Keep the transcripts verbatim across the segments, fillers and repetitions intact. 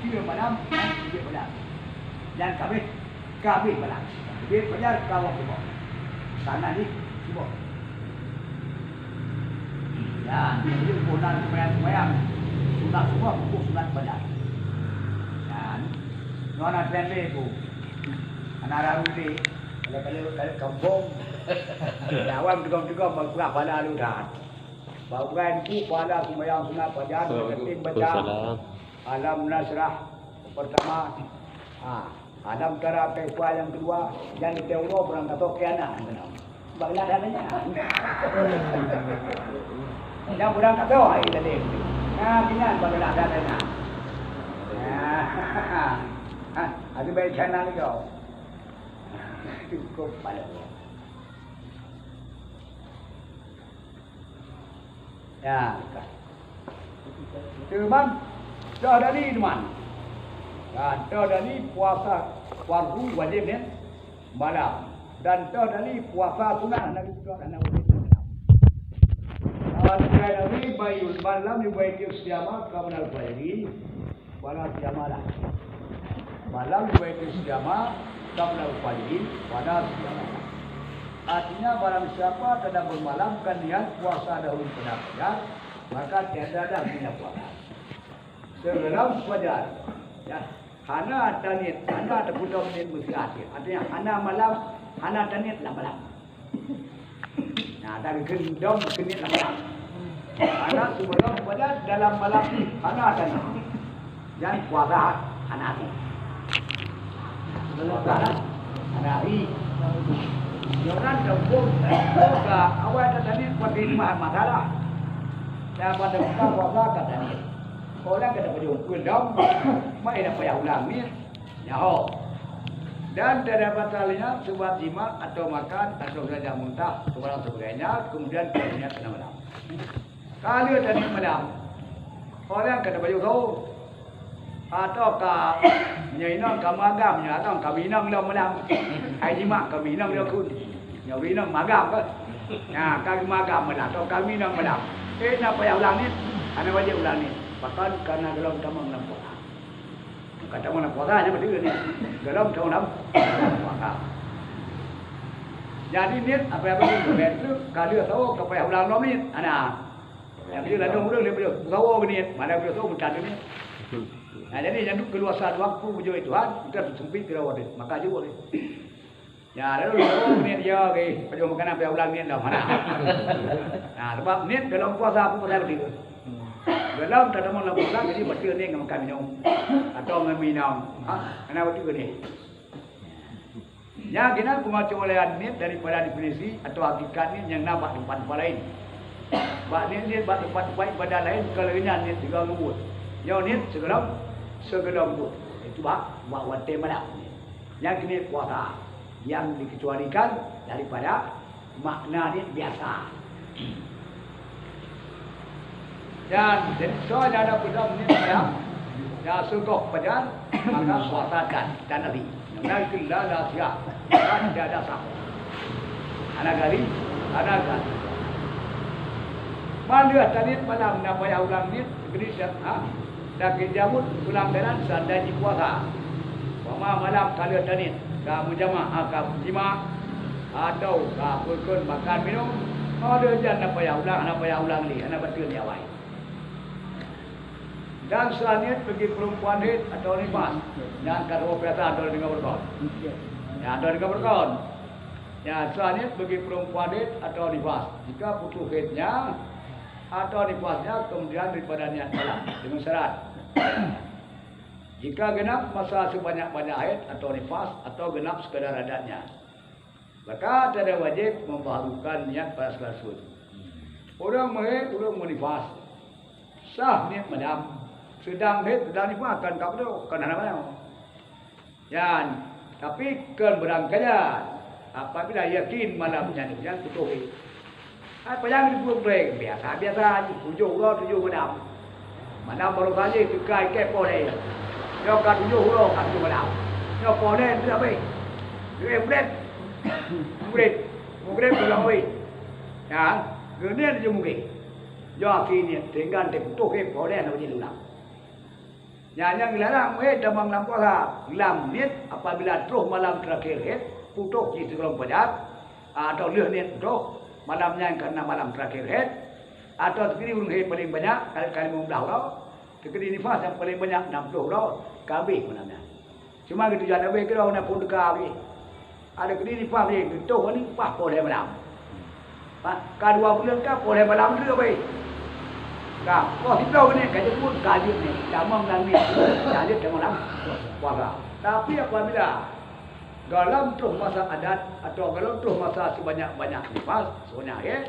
Tiga malam, tiga malam. Dan kabeh, kabeh malam. Tiga malam, kawan cuba. Sana ni, cuba. Dan, jadi, bulan sembahyang-sembahyang. Sunat semua, pukul sunat badan. Dan, nona trende tu. Anak raru ni, kalau, kalau, kalau kampung, awam tukang-tukang, berapa dah lu dah. Bak uroe nyoe pala sumbayang sunat fajar, Assalamualaikum. Ketim baca Waalaikumsalam. Alam Nasrah pertama. Ha, Alam Tara Kaifa yang kedua, dan kita uroe barang kata kianat. Bak lada nanya. Dan barang kata hai tadi. Nah, dengan bak lada nanya. Nah, ha, ada baik channel juga. Cukup pada. Ya, kan. Teuma, toh dari teuma. Ya, toh dari puasa fardu wajib ni malam. Dan toh dari puasa sunat hana wajib, hana wajib malam. Kalau dari bayul malam, bayul siyama qabla al-fajri. Wala siyama lah. Malam riwayat siyama qabla al-fajri, wala siyama lah. Artinya, barang siapa telah bermalamkan niat puasa dahulu pada fajar, maka tiada dah niat puasa. Sebelum fajar, ya, hana taniat, hana teupeudong niat meusiat. Artinya, hana malam, hana taniat lam malam. Nah, dan gendong keuneuk lam malam. Anak sebelum pada dalam malam ni, hana taniat. Dan puasa hana ni. Puasa hana hari. Jangan teumpung, teumpung ka awai ka taniat, pasti mah masalah. Dan pada buka puasa ka taniat. Orang kata baju gendong, mai dah payah ulang ni. Nyaho. Dan tidak batalnya sebab jimat atau makan atau saja muntah, atau barang sebagainya, kemudian kemudian kena malam. Kalau tadi malam, orang kata baju tu, atau ka nyoe inong ka magam, nyoe atau kami inong lom malam. Hai jimat kami inong lom kun. Nyoe inong magam ke? Nah, kami magam malam, atau kami inong malam. Eh, nak payah ulang ni? Hana wajib ulang ni. Bahkan karena dalam tamang lam Quran. Kata mana puasa je betul ni. Dalam tahun enam puasa. Jadi niat apa yang betul tu, kalau tahu ke payah ulang lom niat. Ana. Yang dia lalu mula dia boleh tahu ke niat. Mana boleh tahu bukan niat. Nah, jadi yang keluasan waktu bujur Tuhan, kita sempit kira wadah. Maka juga ni. Ya, lalu, oh, niat dia, okey. Pajoh makanan, payah ulang niat dah, mana? Nah, sebab niat dalam puasa, apa pasal betul? Dalam tanaman dalam puasa, jadi betul niat makan minum. Atau minum. Ha? Kenapa betul ni? Ya, kena pengacu oleh niat daripada definisi atau hakikat niat yang nampak tempat-tempat lain. Bak niat-niat bak tempat-tempat ibadah lain, kalau niat juga ngebut. Nyoe niat segelam, segelam but. Itu bak, bak watée malam. Nyang keuneuk puasa nyang dikecualikan daripada makna jih biasa. Dan jadi soe nyang na peudong nyan padam, nyang seugoh pajan, maka puasa dan, dan nabi. Nyang na keu la, la siah, maka tidak ada sah. Hana gari, hana gari. Mandeh taniet malam na payah ulang niet, geuneuk siap, ha? Dan geujaweueb ulang dalam sanda jipuasa. Umpama malam ka lheueh taniet, ka meujamaah, ka jimak, atau ka peukon makan minum, ka lheueh jan na payah ulang, na payah ulang lé, hana bateue lé awai. Dan seulaniet bagi perempuan haid atau nifas, nyang ka saboh biasa atau deungon beureugon. Nyang atau deungon beureugon. Nyang seulaniet bagi perempuan haid atau nifas, jika putus haidnya, atau nifasnya kemudian daripada niat malam dengan syarat, jika genap masa sebanyak-banyak haid atau nifas atau genap sekadar adatnya, maka tidak wajib membaharukan niat pada segala sesuatu. Ureuëng meuhaid, ureuëng meunifas, sah niat malam, sedang haid, sedang nifas kan ka beudôh, kan hana malam. Nyan, tapi kon beurangkajan apabila yakin malam nyan, nyan putôh. Hai payah dibuet-buet, biasa-biasa aja, tujoh uroe tujoh malam. Malam baru saja teuka ikat poh lhèe. Nyoe ka tujoh uroe ka tujoh malam. Nyoe poh lhèe tu habéh. Duit bulet. Mugrib. Mugrib pulang weh. Ya, geuneuk tujoh mugrib. Nyoe akhé nyan, tinggai teuh putôh ke poh lhèe na uji ulang. Nyan nyang dilarang meuhé tamong lam puasa. Lam niet, apabila troh malam terakhir hét, putôh cit sigohlom pajan, atau lheueh niet putôh, malam nyan karena malam terakhir hét, atau teukeudi ureuëng hét paleng banyak, kali-kali limong blaih uroe, teukeudi nifas nyang paleng banyak nam ploh uroe, ka habéh malam nyan. Cuma geutujuan habéh keudroe na phon teuka habéh. Ada keudroe nifas habéh, geutoh ni paih poh lhée malam. Ha, ka dua buleuen ka poh lhée malam tu habéh. Ka, poh siplôh ni ka jeuet ka jeuet ni. Tamong lam ni. Ka jeuet tamong lam puasa. Tapi apabila golom troh masa adat atau golom troh masa sebanyak-banyak nifas, sebanyak hét,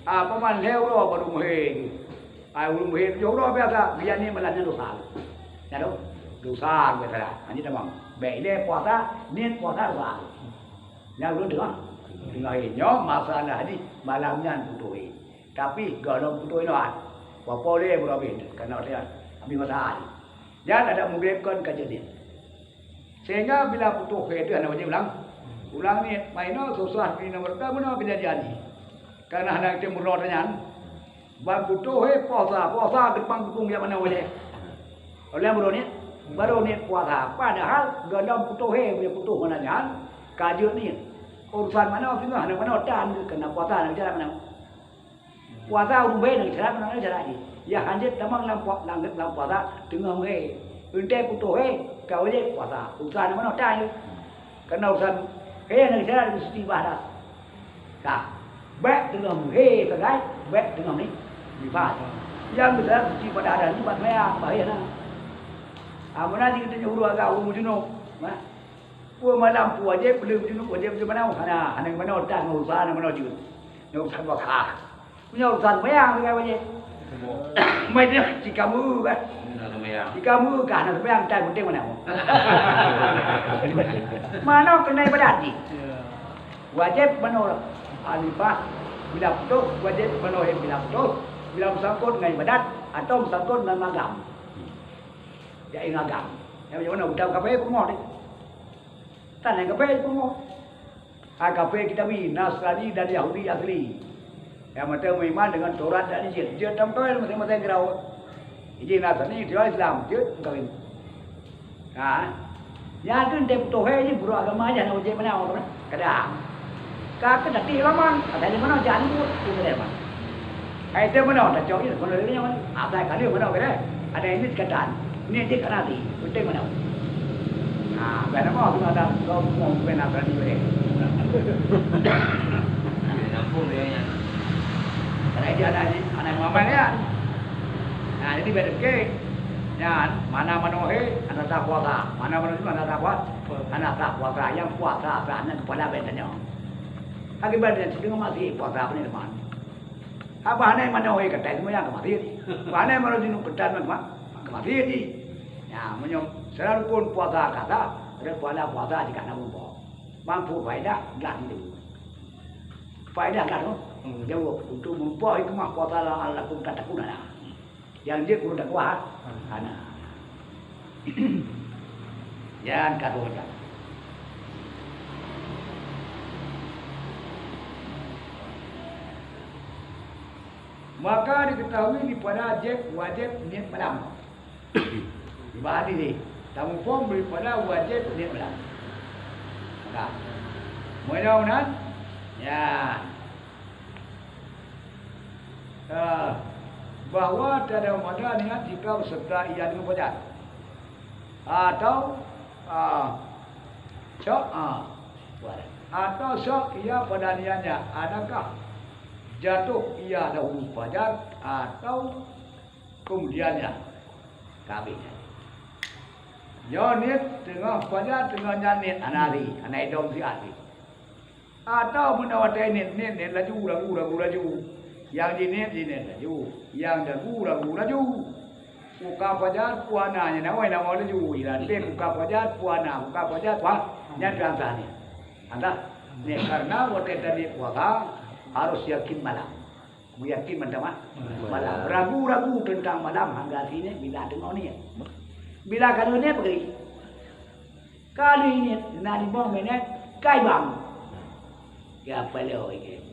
ah, paman lhée uroe baru meuhé. Ai, ureuëng meuhé tujoh uroe biasa, geujak niet malam nyan dosa. Nyan doh, dosa biasa dah. Hana tamong. Bék ilée puasa, niet puasa dosa. Nyan ulôn teungoh. Teungoh hé nyoe masalah jih malam nyan putôh hé. Tapi gohlom putôh hé nyoe, wapo lé beurabih karena watée nyan habéh masa hari. Nyan adak mugreb kon ka jeuet niet. Sehingga bila putôh hé teuh hana wajéb ulang. Ulang niet, mainoe susah di nomor ka meunoe kejadian jih. Karena hana tem uroe nyan. Ban putôh hé puasa, puasa geupang geupung jak manoe lé. Oleh baru niet, baru niet puasa. Padahal gohlom putôh hé, bila putôh meunan nyan, ka jeuet niet. Urusan manoe singoh hana manoe tan, keureuna puasa hana bicara manoe. Puasa ureuëng beu nyang syarat manoe syarat jih. Ya hanjeuet tamong lam pua-, lam, lam puasa teungoh meuhé. Euntée putôh hé, ka wajéb puasa. Urusan hana manoe tan. Keureuna urusan hé nyang syarat meusti ibadah. Ka. Bék teungoh meuhé sagai, bék teungoh ni nifas. Nyang geutanyoe suci pada adat nyoe bak seumbahyang, bahaya na. Amun na jih geutanyoe ureuëng agam ureuëng meujunub, nah. Peue malam peue wajéb, peue meujunub wajéb, peue manoe hana, hana manoe tan ngon usaha, hana manoe jeuet. Ngon usaha bakah. Meunyoe urusan seumbahyang sagai wajéb. Mai dia jika meu kan. Urusan seumbahyang. Jika meu kah hana seumbahyang tan penting manoe. Manoe keuneuk ibadat jih. Ya. Wajéb manoe alifah bila putôh, wajéb manoe hé bila putôh, bila meusangkot ngon ibadat atau meusangkot ngon agam. Jak ingat agam. Nyang macam mana? Utai kafé pungoh deh. Tan nyang kafé pungoh. Hai kafé kitabui, Nasrani dan Yahudi asli. Nyang meuteumeuiman deungon Taurat dan Injil. Jeuet tameukawen maséng-maséng keudroe. Injil Nasrani, keudroe Islam, jeuet meukawen. Ha? Nyan keuh teuh putôh hé jih, guru agama jih hana wajéb manoe, kadang. Ka keuh tati laman, asai di manoe, jak aneuk buet, di manoe. Hai teuh manoe, tacok jih, manoe lagèe nyan, asai ka lheueh manoe, keuh. Ada ini dikatan, ini jih kana ti, penting manoe. Ha, bèk na moh, tu ada, kau moh, bèk na berani, bèk. Nampung dia nyan. Karena dia anak, anak Muhammad kan. Nah, jadi bèk deungke. Nyan, mana manoe hé, hana sah puasa. Mana manoe hé, hana sah puasa. Hana sah puasa. Nyang puasa sah nyan kepala bèk tanyoe. Akibat nyan, sideungoe masih puasa apa ni, teman? Apa hana manoe hé, kata semua yang ke masjid. Apa hana manoe junub, kata semua ke masjid. Ya, meunyoe secara rukun puasa ka sah, ada puasa, puasa jika nak berubah. Mampu faedah, glah itu. Faedah glah tu. Hmm. Jawab, untuk membuat hikmah puasa la'allakum tattaqun. Nyang jeuet keu dakwah, hana. Nyan ka dua jam. Maka diketahui daripada jeb wajéb niet malam. Dibahas di sini. Tamuphom daripada wajéb niet malam. Maka, meunyoe meunan, nyan. Ah, bahwa tanda mada niat jika beserta ia dengan fajar. Atau, ah, syok, ah, atau syok ia pada niatnya, adakah jatuh ia dahulu fajar atau kemudiannya? Ka habéh nyan. Nyoe niet teungoh fajar, teungoh nyan niet hana hari, hana idong siat jih. Atau meunoe watée niet, niet, niet laju, ragu, ragu laju. Nyang jiniet, jiniet laju. Nyang ragu, ragu laju. Buka fajar, puana, nyan awai nama laju. Ilan pih buka fajar, puana, buka fajar, puana. Nyan teuantah niet. Antah niet karena watée taniet puasa harus yakin malam. Meuyakin mantong, ah. Malam. Ragu-ragu teuntang malam hangga sineuk bila teungoh niet. Bila ka lheueh niet, peugah, ka lheueh niet, na limong minét, kai bang. Ya, paloe ikeu.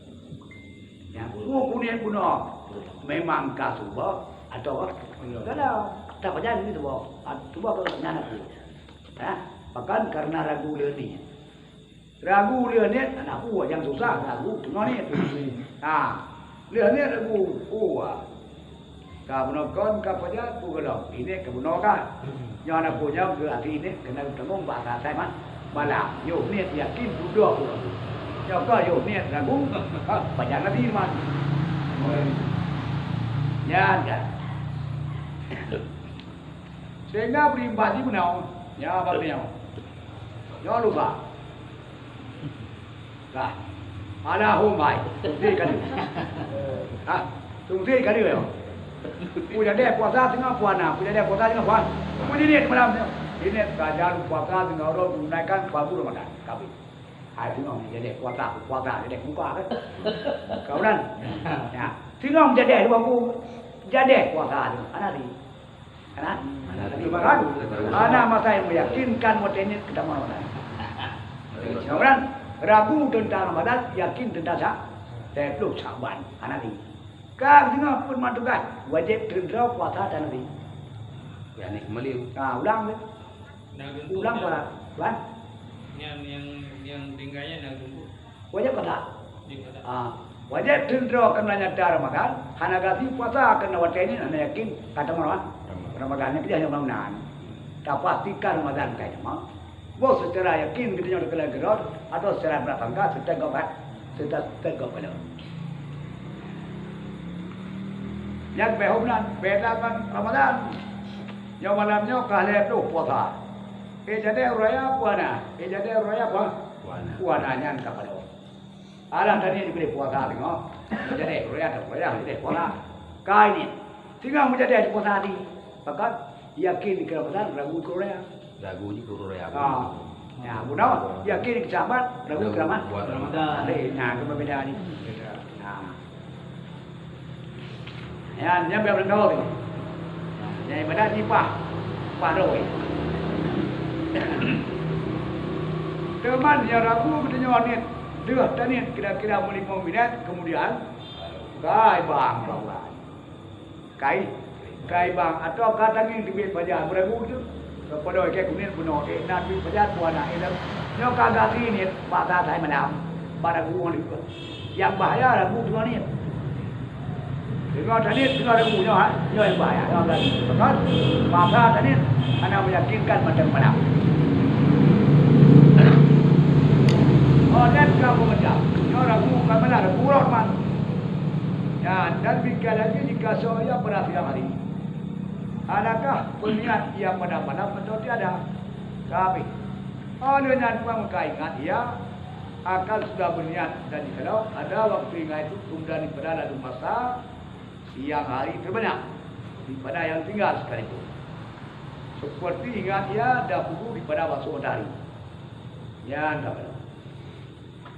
Ya, ku niet bunoe. Memang ka suboh atau ka lom. Pajan ni tuboh. Ah, tuboh keu nyan aku. Ha? Pakon? Karena ragu lé niet. Ragu lé niet, hana peue nyang susah, ragu teungoh niet. Ha. Lé niet ragu, oh, ah. Ka bunoe kon ka pajan peue gohlom, niet ka bunoe ka. Nyoe na peue nyoe geuh até niet keuneuk tanggong bak asai ma-, malam. Yoh niet yakin dudoe bunoe. Nyoe ka yoh niet ragu, ha, pajan lagi man. Nyan kan. Sehingga berimbas di bunoe. Nyoe bak nyoe. Nyoe lupa. Dah. Alahum hai. Sungsi kali. Ha? Sungsi kali yo. Peue jadi puasa teungoh puasa, peue jadi puasa teungoh puasa. Peue jadi malam ni. Ini kajan puasa teungoh roh menunaikan fardu Ramadan. Kabeh. Hai teungoh jadi puasa, puasa jadi buka kan. Kau kan? Ya. Teungoh jadi dua buku. Jadi puasa tu. Anak ni. Hana? Hana. Hana masa nyang meyakinkan watèe nyan keu tamong Ramadan. Ramadan, ragu teuntang Ramadan, yakin teuntang Sya-, sepuluh Syaban. Hana lé. Ka deungoe phon mantong kan, wajéb treun droe puasa dan lé. Yani kembali. Ha, ulang lé. Ulang puasa. Tuan? Nyang, nyang, nyang tinggai nyan na tumpuk. Wajéb puasa. Wajéb puasa. Ah, wajéb treun droe keu na nyata Ramadan, hana gasien puasa keu na watèe nyan hana yakin ka tamong Rama-, Ramadan. Ramadan nyan keujeuh nyang meunan. Tapastikan Ramadan ka tamong. Boh secara yakin geutanyoe teukeulai keudroe atau secara prasangka seutôt gob, seutôt, seutôt gob keudroe. Nyan bèk hom nan, bèk lam Ramadan. Nyoe malam nyoe ka lhèe ploh puasa. Eh, jadi raya puasa. Eh, jadi raya puasa. Puasa. Puasa nyan ka padum. Alah tadi dibri puasa teungoh. Jadi raya atau raya jadi puasa. Kai ni. Teungoh meujadi puasa tadi. Pakon? Yakin keu Ramadan, ragu keu raya. Ragu jih keu raya. Ha. Ya, bunoe yakin keu Syaban, ragu keu Ramadan. Buat Ramadan. Ada, nah, itu berbeda ni. Nah. Nyan, nyan bèk meunan. Nyan ibadat jih paih, paih rhoi. Teuma nyang ragu geutanyoe niet, deuh taniet kira-kira meulimong minét, kemudian kai bang bawai. Kai, kai bang, atawa ka tangieng teubiet pajan, meuragu tu. Keudroe keu keuneuk bunoe, eh, na teubiet pajan, buah na, eh, nyoe ka gaki niet, bak saat hai malam, bak ragu ngon likot. Nyang bahaya ragu teungoh niet. Teungoh taniet, teungoh ragu nyoe, ha? Nyoe nyang bahaya, nyoe lagèe nyoe. Pakon? Masa taniet hana meyakinkan mantong malam. Oh, dan kamu macam, nyoe ragu bukan malam, ragu uroe man. Ya, dan bika lagi jika soe ya pada siang hari. Adakah berniat ia pada malam atau tiada? Tapi, oleh nyan pun maka ingat ia akan sudah berniat dan jikalau ada waktu ingat itu kemudian daripada lalu masa siang hari terbenam daripada yang tinggal sekalipun. Seperti ingat ia dahulu daripada masuk matahari. Nyan dah benar.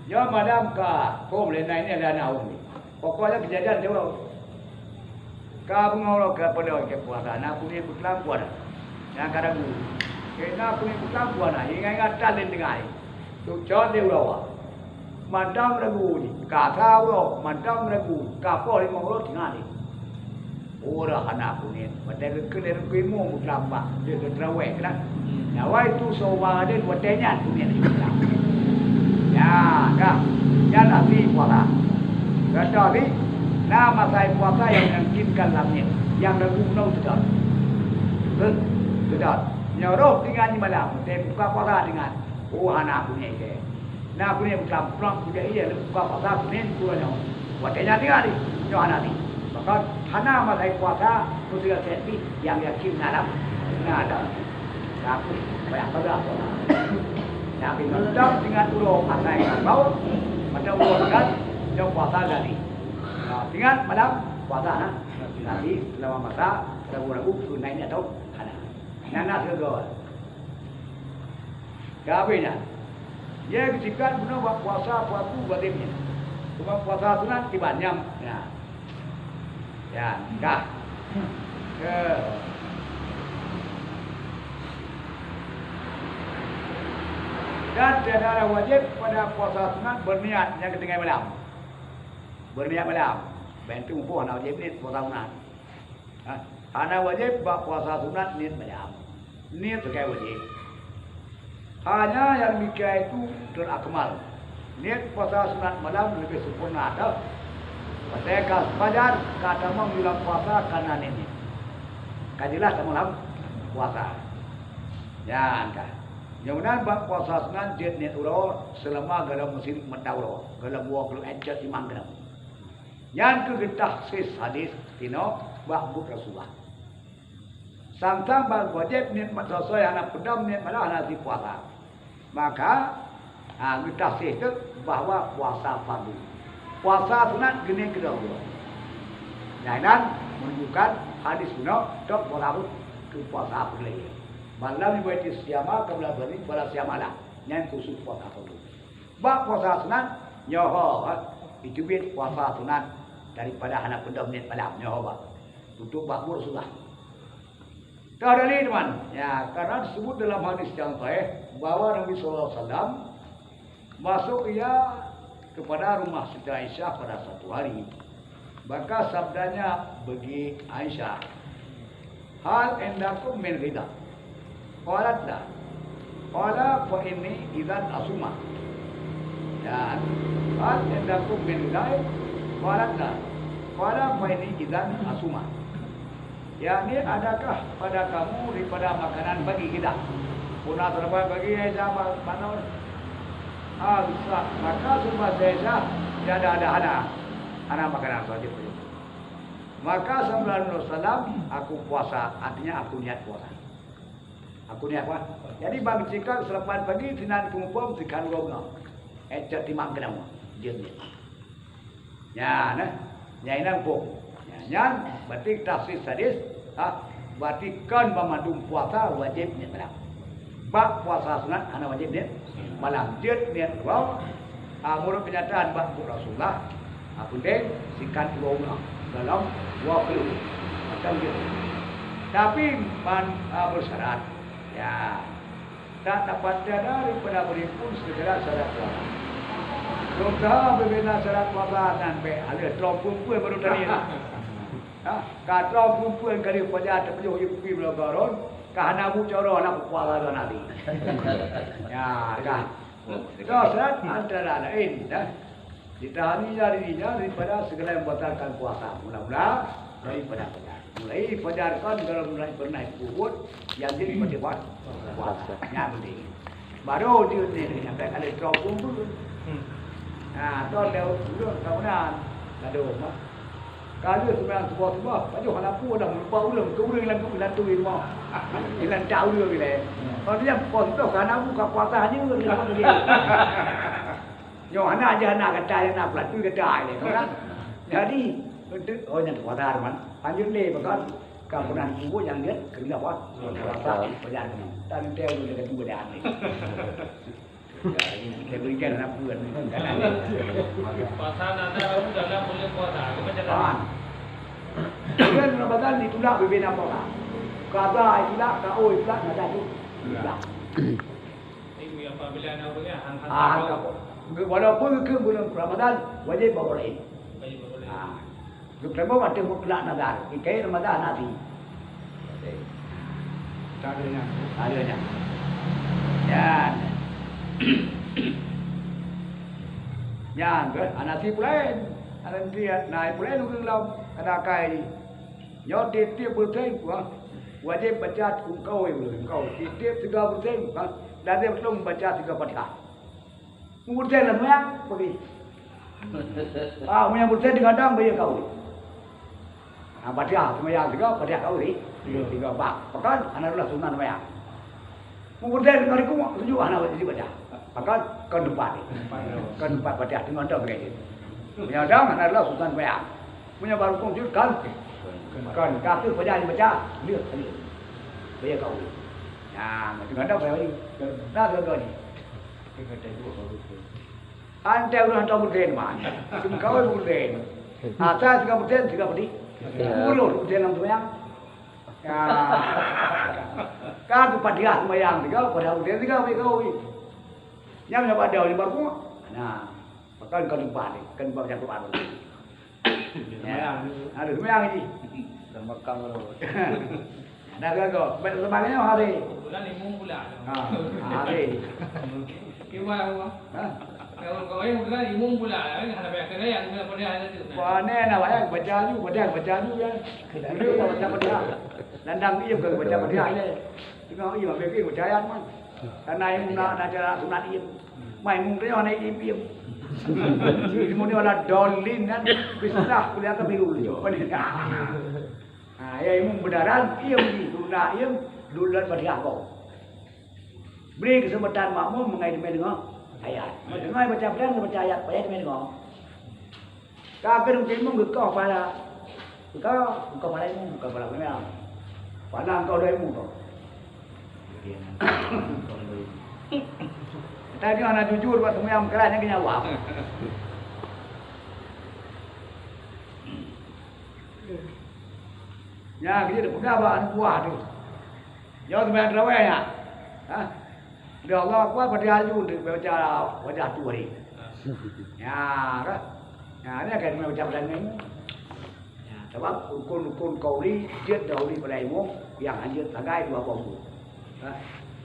Nyoe malam ka, kôm lé nai nyan lé aneuk ulôn. Pokoknya kejadian dia. Ka beungoh uroe ka pada ke puasa, na kuning peuteumpuan. Nyang ka ragu. Kena kuning peuteumpuan, ingat-ingat tan lé tinggai. Tuk cot lé uroe. Mantong ragu ni. Ka sa uroe, mantong ragu. Ka poh limong uroe tinggai. Uroe hana kuning, watèe geukheun lé Teungku Imum meukeulambak, lheueh geuteurawèh keunan. Nyawai tu soe ba raden watèe nyan kuning lé Islam. Nyan, dah. Nyan asli puasa. Contoh ni, na masa puasa nyang meyakinkan lam niet, nyang ragu bunoe seudot. Betul? Seudot. Nyoe roh tinggai nyoe malam, watèe buka puasa tinggai. Oh, hana kuning lé. Na kuning meutamprong kuda iya leuka pasal kuning dua nyoe. Watèe nyan tinggai di nyoe hana di. Maka hana masa puasa meusiga senti nyang yakin na lam na ada. Tapi banyak pada apa. Tapi mantap dengan uroe pasai bau, mantap uroe kan nyoe puasa jadi. Nah, ingat malam puasa na. Tapi selama masa ragu-ragu sunai ni atau hana. Nyan na segala. Ka habéh nyan. Ye geusikat bunoe bak puasa waktu wajéb nyan. Teuma puasa sunat kiban nyam. Ya. Ya, dah. Ke. Dan tiada wajéb pada puasa sunat berniat nyang keutinggai malam. Berniat malam. Bantu mupoh na wajéb ni puasa sunat. Ha? Hana wajéb bak puasa sunat niet malam. Niet sagai wajéb. Hanya nyang demikian itu terakmal. Niet puasa sunat malam leubeh sempurna teuh. Watée ka fajar, ka tamong lam puasa kana niet-niet. Ka jeulaih tamong lam puasa. Nyan ka. Nyang meunan bak puasa sunat jeuet niet uroe seulama gohlom meusireuk mata uroe, gohlom woe keuleuen cot imam keunong. Nyan keuh geutahsis hadis tinoe bak buet Rasulullah. Sang-sang bak wajéb niet mat soe-soe hana peudong niet malam hana jipuasa. Maka, ha, geutahsis teuk bahwa puasa fardu. Puasa sunat geuneuk keudua uroe. Nyan inan menunjukkan hadis bunoe tok beurabot keu puasa peureulée. Man lam yubaiti siyama qabla dhuhri fala siyama lah. Nyan khusus puasa fardu. Bak puasa sunat, nyoe ho, ha, iteubiet puasa sunat daripada hana peudong niet malam, nyoe ho bak. Tutob bak buet Rasulullah. Ka dalil teuma. Ya, karena disebut dalam hadis yang sahih bahwa Nabi sallallahu alaihi wasallam masuk ia kepada rumah Siti Aisyah pada satu hari. Maka sabdanya bagi Aisyah, "Hal indakum min ghidha?" Qalat, "La." Qala, "Fa inni idzan asuma." Dan, "Hal indakum min ghidha?" Qalat, "La." Qala, "Fa inni idzan asuma." Yakni, adakah pada kamu daripada makanan pagi kita? Puna terdapat bagi Aisyah ba-, banor. Ah, bisa. Maka seumpah Aisyah, tiada ada hana. Hana makanan saja. Maka sabda Rasulullah, "Aku puasa," artinya aku niat puasa. Aku niat puasa. Jadi bang cikal selepas pagi sinan kumumpung sikan gobnong. Eh, cak timang kenapa? Dia ni. Nyan, eh. Nyan inang pun. Nyan, nyan, berarti tahsis hadis, ha, berarti kon banmandum puasa wajib niet malam. Bak puasa sunat hana wajib niet malam. Jeuet niet uroe, ha, menurut kenyataan bak buet Rasulullah, ha, penting sikat dua ulah dalam dua puluh. Macam gitu. Tapi ban, ha, bersyarat. Ya. Tak dapat tiada daripada berimpun segala syarat puasa. Berusaha beubina syarat puasa nan bèk aleuh troh peue-peue baru tadi na. Ha, ka troh peue-peue kali paja teupeujôh ié kupi meulagoe rôn, ka hana bu coroh na puasa lôn hari. Ya, ka. Troh syarat antara lain, dah. Ditahani dirinya daripada segala yang membatalkan puasa. Mula-mula daripada fajar. Mulai fajar kan dalam mulai pernah ikut nyang jadi pada puasa. Nyan penting. Baru dia ni sampai kali kau pun tu. Nah, tu dia ulun kawanan. Lalu mah. Kalau sembahyang subuh-subuh, pajoh hana pun dah meulupa ulun ke ureueng lam tu, lam tu ilmu. Ilan tak ureueng ilai. Kalau dia pun tu kan aku ka puasa hanya ureueng dia. Nyoe hana aja hana gata nyang na peulatu gata ilèe, kan? Jadi, untuk, oh, nyang kuasa teman. Lanjut lé, bahkan, kampunan kubur nyang dia kena apa? Kuasa, pejalan. Dan dia udah kena dua dah ni. Dia berikan anak buah ni. Puasa nak ada dalam boleh puasa. Macam mana? Bulan Ramadan ditulak bibina puasa. Kaza ditulak, kau ditulak, nada tu. Ditulak. Tapi apabila anak urang hang-hang Ah, tak apa. Walaupun ke bulan Ramadan, wajib bawa lain. Wajib bawa lain. Ah. Geuteumu watèe mutlak nazar. Ikai Ramadan nabi. Tak ada yang. Tak ada yang. Yan. Yan, ke? Anak si pulain. Anak si, nah, pulain ureueng lom. Anak kai. Nyoe tiep-tiep beureuséng, wah, wajéb baca engkau, engkau. Tiep-tiep tiga beureuséng, ha, lazém lom baca tiga Fatihah. Beureuséng lam meuang, bagi. Ah, meunyo beureuséng tiga dang, bagi kau. Ah, Fatihah, seumayang tiga, Fatihah kau, tiga bak. Pakon, hana reulah sunat seumayang. Meubeuet deungon rukuk, sujud hana wajéb baca. Pakon? Kon teumpat. Kon teumpat baca, teungoh dong lagèe nyan. Meunyoe dong, hana reulah sunat seumayang. Meunyoe bak rukuk sujud, kon? Kon. Ka kheueh baca, baca. Lheueh, lheueh. Baca kau. Nah, teungoh dong baca lagi. Nah, teungoh dong ni. Antara ureueng hantom beureuséng, man. Teungkawé beureuséng. Asai siga beureuséng, siga peuti. Ya. Puluh beureuséng lam seumayang. Ya. Ka geupadhiah seumayang siga, padhiah beureuséng siga, bèk kawé. Nyang nyoe padhiah di baruek. Nah, pakon ka lupa ni, kan baca Quran. Ya. Ada seumayang ni. Makam Road. Dah gaga. Baik, sebagai hari. Bulan imum pula. Ha, hari. Kiwai Allah. Ha? Kalau kau yang bulan imum pula, kan? Hana banyak kena yang kena pada hari tu. Pane nak banyak baca ju, baca, baca ju ya. Dulu tak baca baca. Landang dia bukan baca baca ya. Tengok iya, ambil baca ayat man. Karena imum nak, nak cara sunat iya. Mai imum dia nak iya. Imum dia wala dolin kan. Bismillah, kuliah ke biru. Ha, ya imum benaran, iya bagi sunat iya dulu Fatihah kau. Beri kesempatan makmum mengai demi dengar ayat. Mengai baca Quran, baca ayat, ayat demi dengar. Ka keu mungkin mung geukah pala. Geukah, geukah pala imum, geukah pala imum. Pala engkau dua imum kau. Tadi hana jujur buat sembahyang keras nyang keu nyawa. Nya, kita peugah bak aneuk buah tu. Nyoe seumayang tarawih nyan. Ha? Di Allah Akbar, pada aju untuk baca wajah tu hari. Ya, kan? Ya, ni akan baca pada ni. Ya, sebab rukun-rukun qauli jeuet dahulu pada imum, yang hana jeuet sagai dua boh. Ha?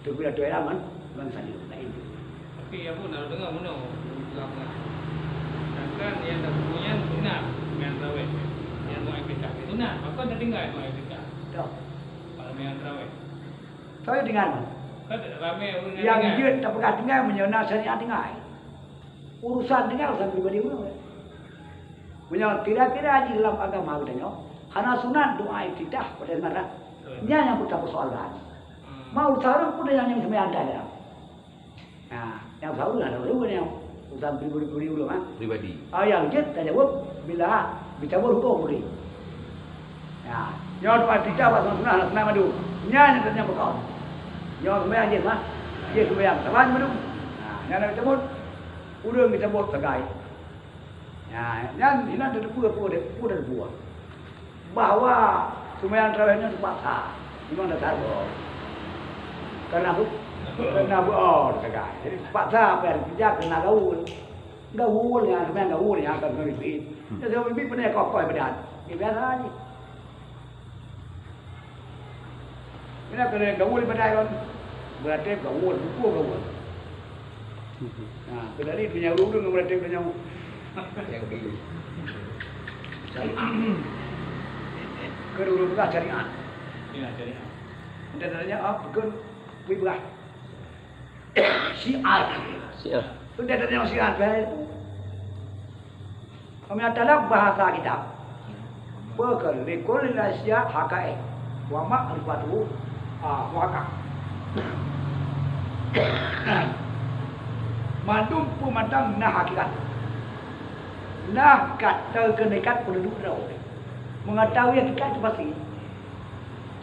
Teungku Datuk Iraman, ban saleuem laén. Tapi ya pun, kalau dengar meunoe, peugah-peugah. Sedangkan yang dah nyan sunat, nyan raweh. Yang mau iktikaf sunat, maka dah tinggal mau iktikaf. Dah. Kalau yang raweh. Saya dengar. Kan ramai orang Yang dengar. Jeuet tapeugah tinggai meunyoe na syariat tinggai. Urusan tinggai urusan pribadi ureueng. Meunyoe kira-kira jih dalam agama geutanyoe, hana sunat doa iftitah pada seunara. Betul. Nyan nyang peutapeursoalkan. Hmm. Ma urusan ureueng pun nyang, nyang seumayang dah dalam. Nah, nyang urusan ureueng hana ureueng nyang urusan pribadi-pribadi ureueng, ha? Pribadi. Ah, nyang jeuet tajaweueb bila bicabut hukôm ureueng. Ya, nyoe doa iftitah bak sunat, sunat madu. Nyan nyang tanyong beukawan. Nyoe seumayang jih, ha? Jih seumayang, saban madu. Nah, nyan nyang geucabut. Ureueng geucabut sagai. Ya, nyan inan teupeue peue deh, peue teupeue. Bahwa seumayang tarawih nyoe teupaksa. Memang dasar boh. Karena bu-, karena bu-, oh, sagai. Jadi teupaksa apa yang kerja kena gaul. Gaul nyan, seumayang gaul nyan akan keuneuk miet. Hmm. Jadi miet pun kokoh ibadat. Ya, biasa aja. Meunan keuneuk gaul ibadat kon. Beurati gaul, buku gaul. Nah, keudali dunia ureueng ngon beurati dunia. Yang biru. Syariat. Keu ureueng peugah syariat. Ya, syariat. Entah tanya apa, bukan, beri beurah. Syiar. Syiar. Sudah ada yang syiar, baik. Kami adalah bahasa kita. Bukan, likulli asya haqaiq. Wa ma'rifatuhu, ah, muhaqqaq. Mandum peumandang na hakikat. Na hakikat, teukeunikat peunduduek droe. Mengetahui hakikat itu pasti.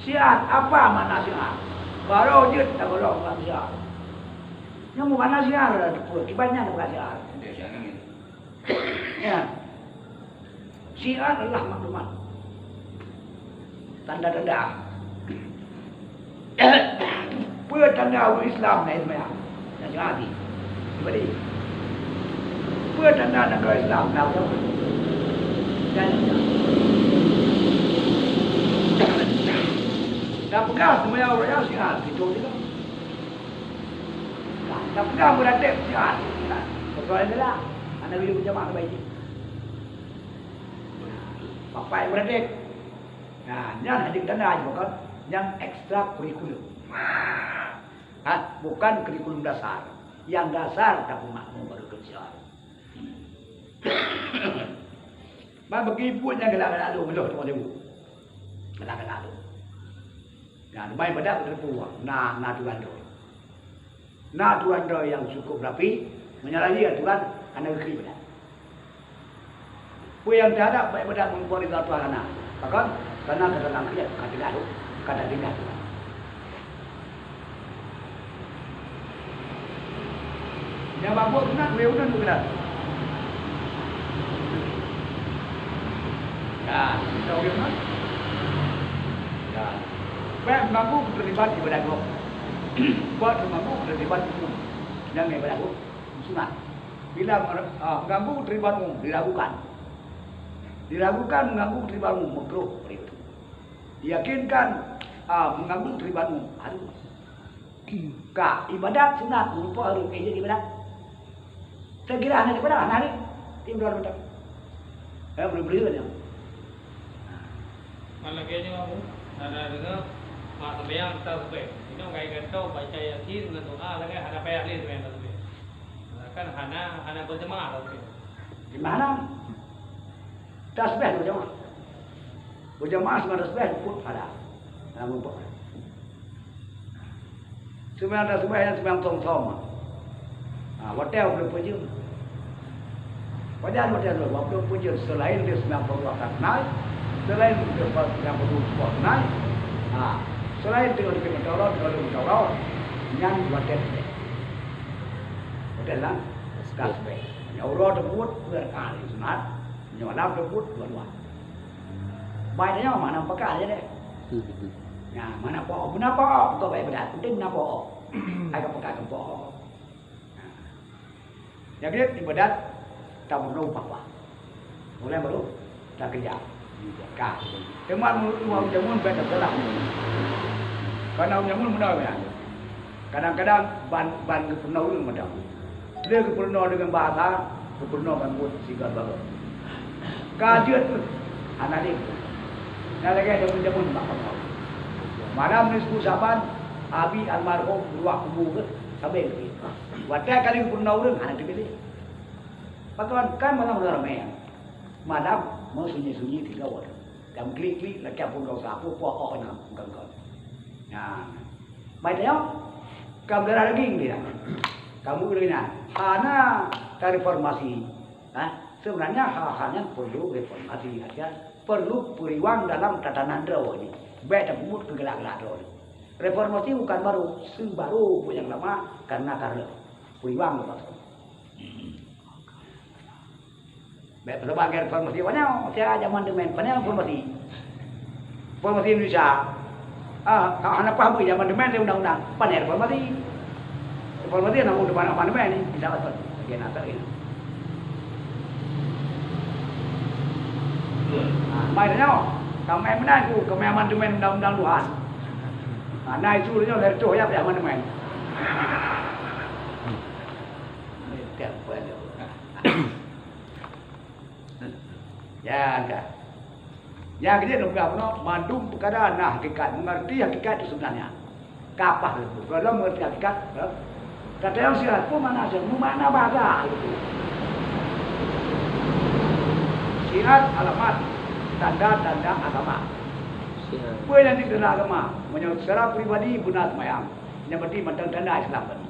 Syiar, apa makna syiar? Baroe jeuet tagolong bak syiar. Nyang meubana syiar adalah teupeu, kiban nyan bukan syiar. Ya. Syiar adalah maklumat. Tanda-tanda. Peue tanda ureueng Islam na seumayang? Nyan hati. Jadi, peue tanda nanggroe Islam na ureueng? Dan, dan peugah seumayang ureueng syiar, itu juga. Nah, tapi dah beradab siat. Nah, betul adalah anak video berjamaah baik. Papai beradab. Nah, nyan hanya tanda aja bukan yang ekstrakurikuler. Ha, bukan kurikulum dasar. Yang dasar tak makmum baru kerja. Bah bagi ibu yang galak-galak tu, betul tu. Galak-galak tu. Nah, teuma ibadat beuteupeue, na, na aturan droe. Na aturan droe nyang cukup rapi, meunyoe lagèe aturan hana geukheun ibadat. Peue nyang teuhadap bak ibadat meunyoe ridha Tuhan hana. Pakon? Karena ka teulang keu, ka teugadoh, ka teutinggai Tuhan. Nyang babuet sunat, wèe uneun keunan. Kan, kita ureueng kan? Kan. Bèk meuganggu keuteulibat ibadat gob. Bèk meuganggu keuteulibat umum. Nyang ibadat gob sunat. Bila mer-, ah, meuganggu keuteulibat umum, diragukan. Diragukan meuganggu keuteulibat umum, makruh. Yakinkan, ah, mengandung teriban harus. Ka ibadat sunat meureumpok harus, eh, jadi ibadat. Saya kira hana ibadat, hana harus. Tim dua minta. Eh, boleh-boleh saja. Malam lagèe nyoe, Abu, hana deungoe, mak seumayang tasbih. Inong kai gantong baca Yasin ngon doa lagèe hana payah lé seumayang tasbih. Kan hana, hana berjemaah tasbih. Di mana? Tasbih berjemaah. Berjemaah sama tasbih pun ada. Dalam kelompok. Seumayang tasbih nyan seumayang thom-thom. Ha, watèe ureueng peujeuem. Pajan watèe ureueng peujeuem, selain di seumayang fardu rakaat nai, selain di seumayang fardu suboh nai, ha, selain di seumayang meudaurah, di seumayang meudaurah, nyan watèe tasbih. Watèe lam tasbih. Nyoe uroe teupeubuet dua rakaat sunat, nyoe malam teupeubuet dua-dua. Bai tanyoe mana peugah aja deh. Hmm. Nah, mana po, meunan po, bukan bai ibadat, penting meunan po. Hai ka peugah keu po. Nah. Jadi ibadat tak perlu apa-apa. Mulai baru tak kerja. Ka. Teuma ureueng jameun bèk salah. Karena ureueng jameun meunan ya. Kadang-kadang ban, ban geupeurunoe ureueng mantong. Lé geupeurunoe deungon bahasa, geupeurunoe ban buet sigoe bagoe. Ka jeuet pun hana lé. Nyan lagèe jameun-jameun bak kamoe. Malam nisfu Syaban, Abi almarhum ruah kubu geuh sabe geuh. Watèe kali geupeurunoe ureueng hana teubiléh. Pakon kan malam ramè. Malam meusunyi-sunyi tiga wadah. Dan klik-klik lagèe pun dosa, apa-apa oh na ganggu. Nyan. Bai tanyoe, ka meudarah daging dia. Kamu leunan. Hana tareformasi. Ha? Sebenarnya hal-hal nyan perlu reformasi. Artinya, perlu peuriwang dalam tatanan droe nyoe. Bèk tapeumuet keu galak-galak droe nyoe. Reformasi bukan baru, seubaru pun nyang lama karena karena peuriwang lepas. Bèk peusaban keu reformasi awak nyoe, siat amandemen, pane reformasi? Reformasi Indonesia. Ah, ka hana paham beu amandemen lé undang-undang, pane reformasi? Reformasi na buet amandemen ni, bisa betul. Lagèe na teuh. Ah, mai nyoe, ka mai meunan ku, ka mai amandemen undang-undang Tuhan. Ah, na isu nyoe lhèe reutôh ya amandemen. Tiap bulan. Ya, ka. Ya, keujieb lôn peugah bunoe, mandum peukara na hakikat, mengerti hakikat itu sebenarnya. Kapah lôn, kalau mengerti hakikat, ya. Kata yang syiar pun mana saja, mana bahasa itu. Syiar alamat, tanda-tanda agama. Syiar. Apa yang ditanda agama? Meunyoe secara pribadi beuna seumayang, nyan berarti mantong tanda Islam tadi.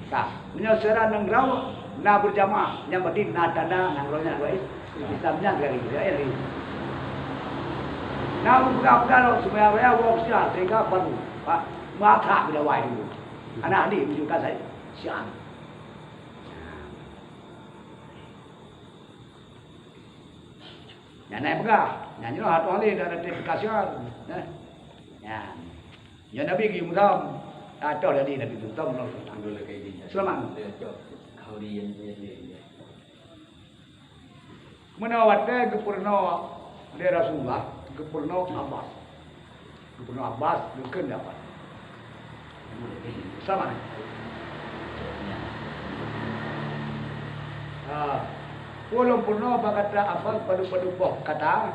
Ka, meunyoe secara nanggroe na beujamaah, nyan berarti na tanda nanggroe nyan, guys. Islam nyan dari Israel ni. Na ureueng peugah-peugah lom seumayang raya woe seumayang sehingga baru, ha, mata beudawai dulu. Hana hadis menunjukkan saya Syiah. Nyan na peugah, nyan nyoe hatoh lé dak ratifikasi, nah. Nyan. Nyan Nabi geuyue meusom. Atau jadi Nabi meusom. Selamat. Meunoe watèe geupeurunoe lé Rasulullah, geupeurunoe Abbas. Geupeurunoe Abbas, geukheun dapat. Sama. Ha. Ulôn peurunoe bak gata Abbas padub-padub boh kata,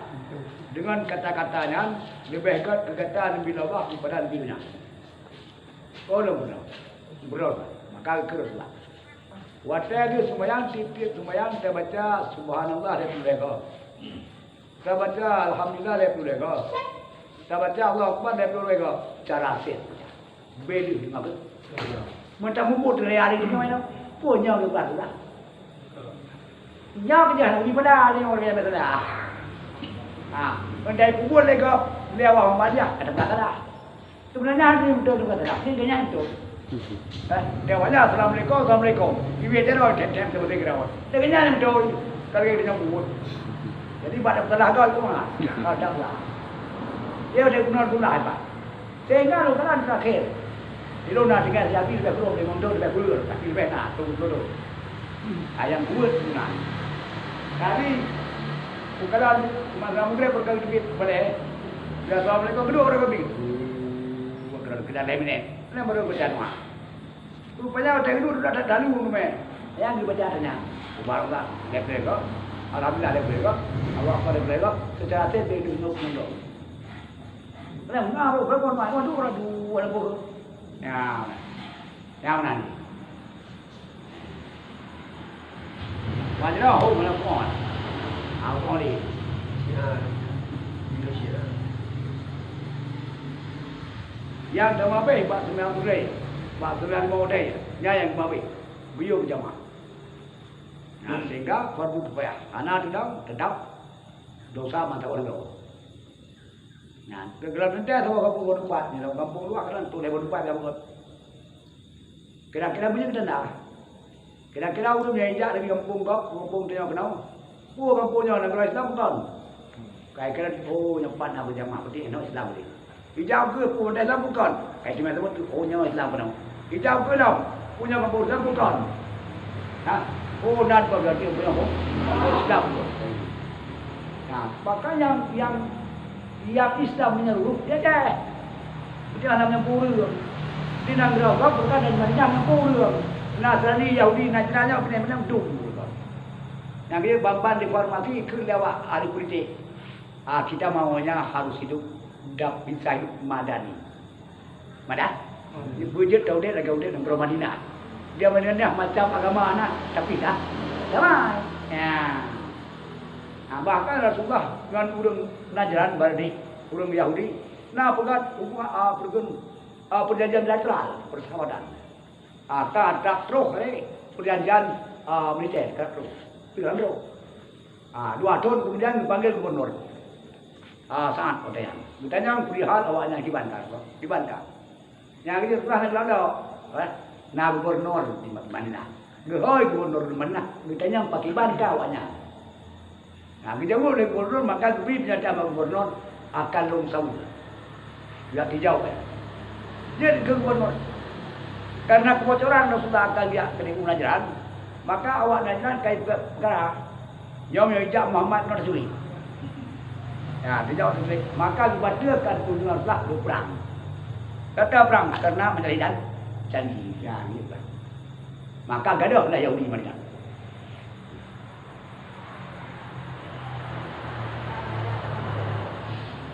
deungon kata-kata nyan leubeh gèt keu gata neubi Allah daripada neubi donya. Oh, lôn peurunoe. Beurôn. Maka keu Rasulullah. Watèe lheueh seumayang, tiep-tiep seumayang tabaca Subhanallah lhèe ploh lhèe goe. Tabaca Alhamdulillah lhèe ploh lhèe goe. Tabaca Allahu Akbar lhèe ploh lhèe goe. Cara sép. Bèk lheueh lima goe. Mantong mubuet lé hari nyoe nyoe. Peue nyoe geupeugah Rasulullah? Nyoe keujah lagi pada nyoe orang yang biasa dah. Ha, mantong peubuet lé gob, lé awak membajah, kata-kata dah. Sebenarnya hana beutôi tu kata dah, ni geuhnyan beutôi. Eh, dia awaknya, "Assalamualaikum, assalamualaikum." Ibu dia dah, "Tem, tem, tem, tem, tem." Dia geuhnyan beutôi. Kalau dia buat. Jadi, pada salah kau tu, ha. Kau dah lah. Dia udah guna-guna hebat. Sehingga lôn kalon terakhir. Ilôn na tinggai siabi leubeh kurong, limong thôn leubeh kureueng, tapi leubeh na, thôn, thôn, thôn. Ayam buet guna. Jadi, lôn kalon masa muda perkara jubit balè. Assalamualaikum, keudua ureueng kami. Uh, keudua, keudua lhèe minèt. Lheuh baru baca doa. Rupanya watèe keudua sudah talu rumah. Nyang dibaca tanya. Subhanallah, leubeh kok. Alhamdulillah, leubeh kok. Allahu Akbar, leubeh kok. Secara teh dia duduk mundur. Lheuh ngah baru berapa rumah, waduh, waduh, waduh. Ya. Nyang nan. Wan jinoe ho meunan phon. Hah, phon lé. Sinan. Indonesia. Nyang teuma beh bak sembilan puluh, bak sembilan puluh deh, nyan nyang teuma beh. Buyong jamaah. Nah, sehingga fardu kifayah. Hana teudong, teutap dosa mantong ureueng. Nyan, keu geulom teuntèe saboh gampông Batu Pat, nyan gampông luwah kan, tuléh Batu Pat gampông. Kira-kira meunyoe tanda. Kira-kira ureueng nyang ijak dari gampông gob, gampông tanyoe keunoe. Peue gampông nyoe nanggroe Islam bukon? Kai kira, oh, nyoe pat na beujamaah peuti, nyoe Islam peuti. Ijak keu peue Islam bukon? Kai cuma teumeuteuk, oh, nyoe Islam keunoe. Ijak keu lom, peue nyoe gampông Islam bukon? Ha? Oh, nan kok berarti peue nyoe Islam bukon? Nah, maka nyang, nyang Tiap Islam menyeluruh, dia deh. Itu hana meunyampôh ureueng. Di nanggroe gob bukan dari Madinah meunyampôh ureueng. Nasrani, Yahudi, Najran nyoe pinah-pinah dum. Nyang dia ban-ban reformasi keu lewat ahli politik. Ah, kita maunya harus hidup dan bisa hidup madani. Madah? Beujeuet ka udép lagèe udép nanggroe Madinah. Di Madinah macam agama na, tapi dah damai. Ya. Nah, bahkan Rasulullah ngon ureueng Najran, Bardi, ureueng Yahudi, na peugah hubungan, ah, pergen-, ah, perjanjian bilateral, persahabatan. Ah, ka, ka troh, eh, perjanjian, ah, militer, ka troh. Piran troh. Ah, dua thon kemudian dipanggil gubernur. Ah, Sa'ad watèe nyan. Geutanyong perihal awaknyan kiban ka, kiban ka. Nyang geujeuet peugah na geulaudoe, eh, na gubernur di Madinah. Geuhôi gubernur di Madinah, geutanyong pakriban ka awaknyan. Nah, geujaweueb lé gubernur, maka geubri peunyatakan bak gubernur akan lôn saweue. Yak tijaweueb, eh. Jeuet keu gubernur. Karena kebocoran Rasulullah akan geujak keu Najran, maka awak Najran ka jipeugah, nyoe meunyoe ijak Muhammad ngon teusuwit. Ya, dijaweueb teusuwit. Maka geubateulkan kunjungan Rasulullah keu prang. Kata prang, karena mencari dan janji. Ya, gitu. Maka gadoh lah Yahudi Madinah.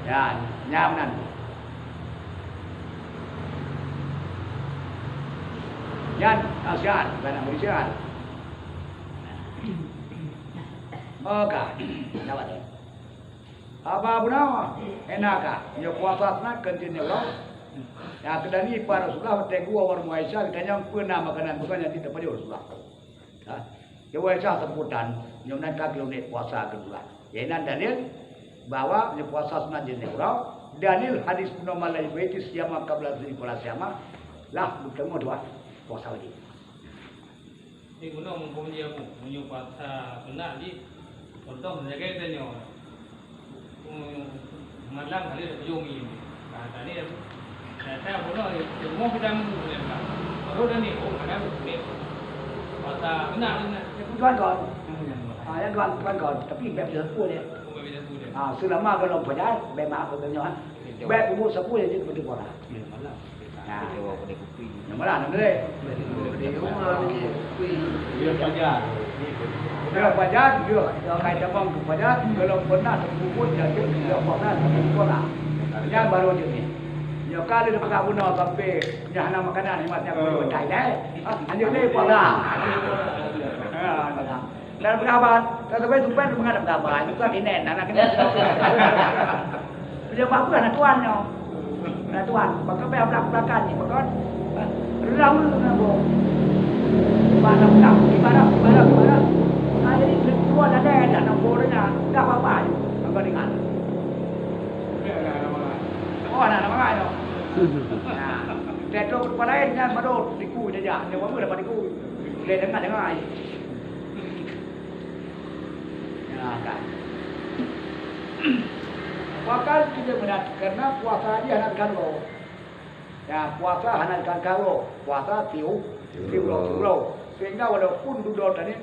Ya, nyan meunan. Nyan, ah, syiar, bukan nak beri syiar. Oh, ka. Dapat, eh. Haba bunoe, ena ka. Nyoe puasa sunat keu jeuet nyoe uroe. Nyang keudali pat Rasulullah watèe geuwoe warong Aisyah, geutanyong peue na makanan buka nyang jeuet tapajoh Rasulullah. Ha? Nyoe Aisyah sebutan, nyoe nan ka geulôn puasa keu Rasulullah. Inan dalil bahwa nyoe puasa sunat jeuet nyoe uroe. Dalil hadis bunoe, "Man lam yubaitis siyama qabla zuhri fala siyama," lah geuteumèe dua puasa wajéb. Di gunong muphom jih aku, meunyoe puasa sunat jih, contoh lagèe tanyoe, malam hari dah tujuh mi. Ah, tadi aku, ternyata bunoe, semua kita minggu dia bilang. Baru dah ni, oh, kadang ni. Puasa sunat ni. Tuan kon. Ah, yang tuan, tuan kon. Tapi bèk dia pun dia. Oh, bèk dia pun dia. Ah, selama kalau pajar, bèk maaf, bèk nyoh. Bèk umur sepuluh jadi betul bola. Malam. Nah. Dia bawa kedai kopi. Yang mana nama dia? Di rumah ni. Dia pajar. Dia pajar, dia. Dia kai tabang tu pajar, kalau pernah tersebut jadi dia pernah tersebut lah. Yang baru je ni. Dia kali dia pernah guna sampai dia hana makanan, hematnya boleh betai deh. Ah, hanya dia pernah. Ah, pernah. Dan peugah, ka sabai tuban peugah peugah, bukan inen, anak kena. Dia apa, anak tuan nyoe. Anak tuan, maka payah belak-belakan ni, maka lama nabo. Ibarat, ibarat, ibarat, ibarat. Ah, jadi, keluar ada, ada nabo dah, dah apa-apa je. Maka dengar. Oh, anak nama nyoe. Nah, dia tu kepala lain, nyan baru diku jejak, dia apa dapat diku. Dia dengar-dengar. Ya, kan. Bahkan kita melihat, karena puasa aja hana dikalo. Ya, puasa hana dikalo. Puasa tiup, tiup, tiup. Sehingga walaupun dudoe tadi